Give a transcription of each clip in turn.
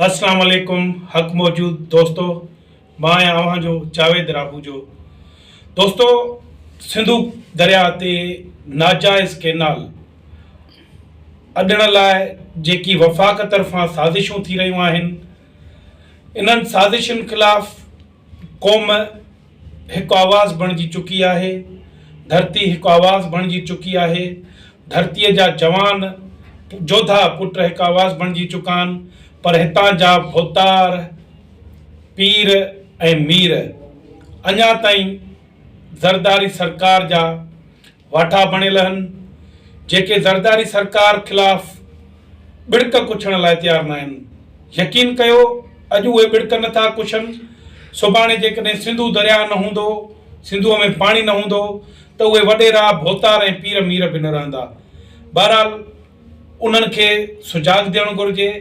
اسلام عليڪم حق موجود دوستو مان آهيان اوهان جو جاويد راهوجو دوستو سنڌو درياء تي ناجائز ڪينال اڏڻ لاء جيڪي وفاق طرفان سازشون ٿي رهيون آهن انهن سازشن خلاف قوم هڪ آواز بڻجي چڪي آهي، ڌرتي هڪ آواز بڻجي چڪي آهي، ڌرتيء جا جوان جوڌا پٽ هڪ آواز بڻجي چڪا آهن، پر هتان جا ڀوتار، پير ۽ مير اڃا تائين زرداري سرڪار جا واٺا بڻيل آهن، جيڪي زرداري سرڪار خلاف ٻڙڪ ڪڇڻ لاء تيار ناهن. يقين ڪيو اڄ اهي ٻڙڪ نه ٿا ڪڇن، سڀاڻي جيڪڏهن سنڌو درياهه نه هوندو، سنڌوء ۾ پاڻي نه هوندو ته اهي وڏيرا، ڀوتار ۽ پير مير به نه رهندا. بهرحال انهن کي سجاڳ ٿيڻ گهرجي.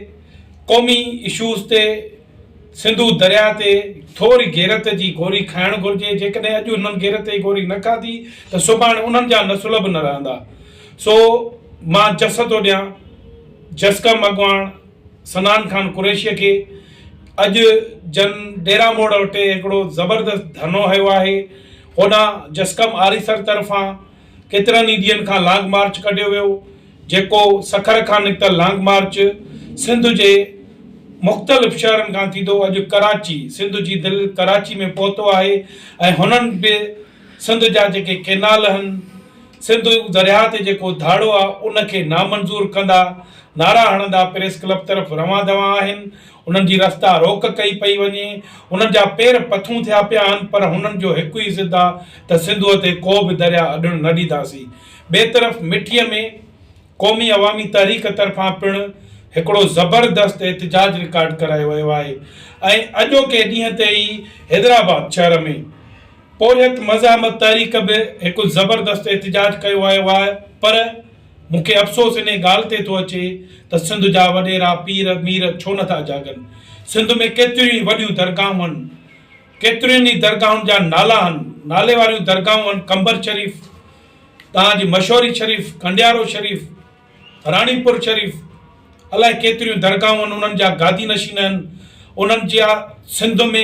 قومي اشوز تي سنڌو درياهه تي ٿوري غيرت جي گوري کائڻ گهرجي. جيڪڏهن اڄ انهن غيرت جي گوري نه کاڌي ته سڀاڻي انهن جا نسل به نه رهندا. سو مان جس ٿو ڏيان جسقم اڳواڻ صنعان خان قريشيء کي اڄ جن ڊيرا موڙ وٽ هڪڙو زبردست ڌرڻو هنيو آهي. هوڏانهن جسقم آريسر طرفان ڪيترن ئي ڏينهن کان لانگ مارچ ڪڍيو ويو، جيڪو سکر کان نڪتل لانگ مارچ سنڌ جي مختلف شهرن کان ٿيندو اڄ ڪراچي، سنڌ جي دل ڪراچي ۾ پهتو آهي ۽ هنن به سنڌ جا جيڪي ڪينال هن، سنڌ درياهه تي جيڪو ڌاڙو آ ان کي نامنظور ڪندا نعرا هڻندا پريس ڪلب طرف روان دوان آهن. انهن جي رستا روڪ ڪئي پئي وڃي، انهن جا پير پٿون ٿيا پيا آهن پر هنن جو هڪ ئي ضد آ ته سنڌوء تي ڪو به درياء اڏڻ نه ڏينداسين. ٻئي طرف مٺيء ۾ قومي عوامي تحريڪ طرفان پڻ هڪڙو زبردست احتجاج رڪارڊ ڪرايو ويو آهي ۽ اڄوڪي ڏينهن تي ئي حيدرآباد شهر ۾ پورهيت مزاحمت تحريڪ به هڪ زبردست احتجاج ڪيو ويو آهي پر مون کي افسوس انهي ڳالهه تي ٿو اچي ته سنڌ جا وڏيرا، پير، مير ڇو نه ٿا جاڳن. سنڌ ۾ ڪيتريون ئي وڏيون درگاهون آهن. ڪيترين ئي درگاهن جا نالا آهن. نالي واريون درگاهون آهن قمبر شريف، توهان جي مشوري شريف، ڪنڊيارو شريف، راڻيپور شريف، الائي ڪيتريون درگاهون آهن انهن جا گادي نشين آهن. انهن جا سنڌ ۾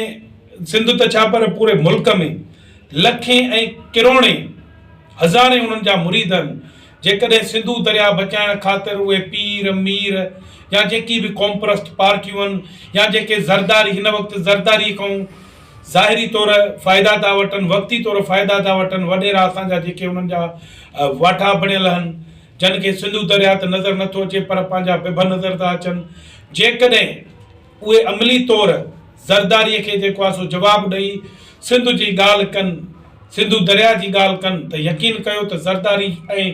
سنڌ ته ڇا پر پوري ملڪ ۾ لکين ۽ ڪروڙين هزارين انهن جا مريد آهن. جيڪڏهن سنڌو درياء بچائڻ خاطر اهي پير، مير يا جيڪي به قومپرست پارٽيون آهن يا جيڪي زرداري هن وقت زرداري کان ظاهري طور فائدا ٿا وٺن وقتي طور فائدا ٿا وٺن وڏيرا اسان جا جيڪي انهن جا واٺا بڻيل آهن جن کي سنڌو درياء ته نظر نٿو اچي پر پنهنجا بڀ نظر ٿا اچن جيڪڏهن اهي عملي طور زرداري کي جيڪو آهي سو جواب ڏئي سنڌ جي ڳالهه ڪن، سنڌو درياء جي ڳالهه ڪن ته يقين ڪيو ته زرداري ۽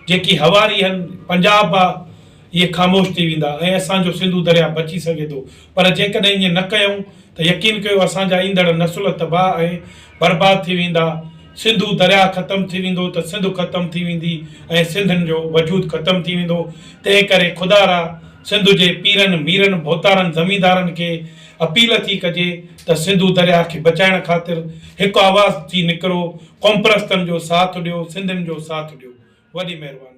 جيڪي حواري هن پنجاب آ اهي خاموش ٿي ويندا ۽ اسان جو سنڌو درياء بچي سگهي ٿو پر جيڪڏهن ائين نه ڪيائون ته يقين ڪيو اسان جا ايندڙ نسل تباهه ۽ برباد ٿي ويندا، سنڌو درياء ختم ٿي ويندو ته سنڌ ختم ٿي ويندي ۽ سنڌين جو وجود ختم ٿي ويندو تنهن ڪري خدارا سنڌ جي پيرن، ميرن، ڀوتارن، زميندارن کي اپيل ٿي ڪجي ته سنڌو درياء کي بچائڻ خاطر هڪ آواز ٿي نڪرو، قومپرستن جو ساٿ ڏيو، سنڌين جو ساٿ ڏيو. وڏي مهرباني.